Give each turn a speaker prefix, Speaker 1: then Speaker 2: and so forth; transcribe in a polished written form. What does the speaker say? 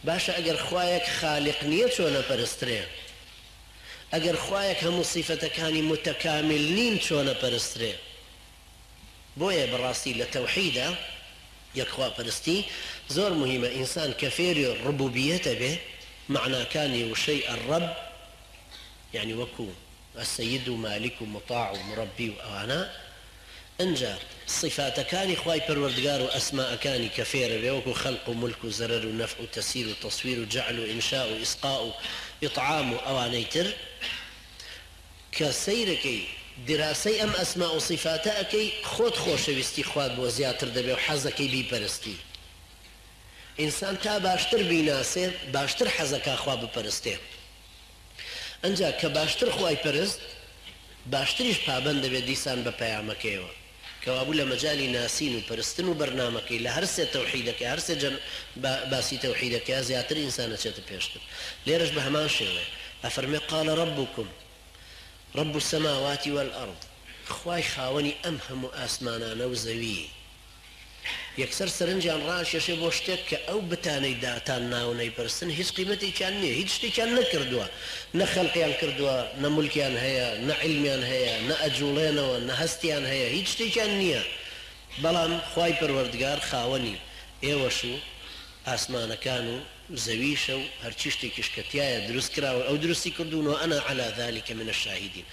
Speaker 1: باشە ئەگەر خوایەک خالق نیە چۆن ئەپەرسترێ؟ ئەگەر خوایەک هەموو سیفەتەکانی متکامل نین چۆن ئەپەرسترێ؟ بۆیە بەڕاستی لە تەوحیدا، یەکخواپەرستی، زۆر موهیمە ئینسان کە فێری ڕبوبیەت ئەبێ مەعناکانی وشەی الرب یانی وەکو السید و مالک و مطاع و مربی و ئەوانە ئنجا صیفاتەکانی خوای پەروەردگار و ئەسماءەکانی کە فێرەبێ وەکو خەلق و مولک و زەرەر و نەفع و تەسیر و تەسویر و جەعل و ئینشاء و ئیسقاء و ئیطعام و ئەوانەی تر کە سەیرەکەی دیراسەی ئەم ئەسماء و صیفاتە ئەکەی خۆت خۆشەویستی خوات بۆ زیاتر دەبێ و حەزەکەی بیپەرستی ئینسان تا باشتر بیناسێ باشتر حەزەکا خوا بپەرستێ. ئنجا کە باشتر خوای پەرست باشتریش پابەند دەبێت دیسان بە پەیامەکەیەوە. کەوابوو لە مەجالی ناسین و پەرستن و بەرنامەکەی لە هەر سێ تەوحیدەکە هەر سێ جەن باسی تەوحیدەکەیا زیاتر ئینسان ئەچێتە پێشتر. لێرەش بە هەمان شێوەیە ئەفەرموێ قال ربکم رب السماوات والارض خوای خاوەنی ئەم هەموو ئاسمانانە و زەوی. یەکسەر سەرنجیان ڕاکێشێ بۆ شتێک کە ئەو بتانەی داتان ناوە نەیپەرستن هیچ قیمەتێکیان نیە هیچ شتێکیان نەکردووە نە خەلقیان کردووە نە مولکیان هەیە نە عیلمیان هەیە نە ئەجوڵێنەوە نە هەستیان هەیە هیچ شتێکیان نیە بەڵام خوای پەروەردگار خاوەنی ئێوەش و ئاسمانەکان و زەویشە و هەرچی شتێکیش کە تیایە دروست کراوە ئەو دروستی کردوون وأنا علی ذلک من الشاهدین.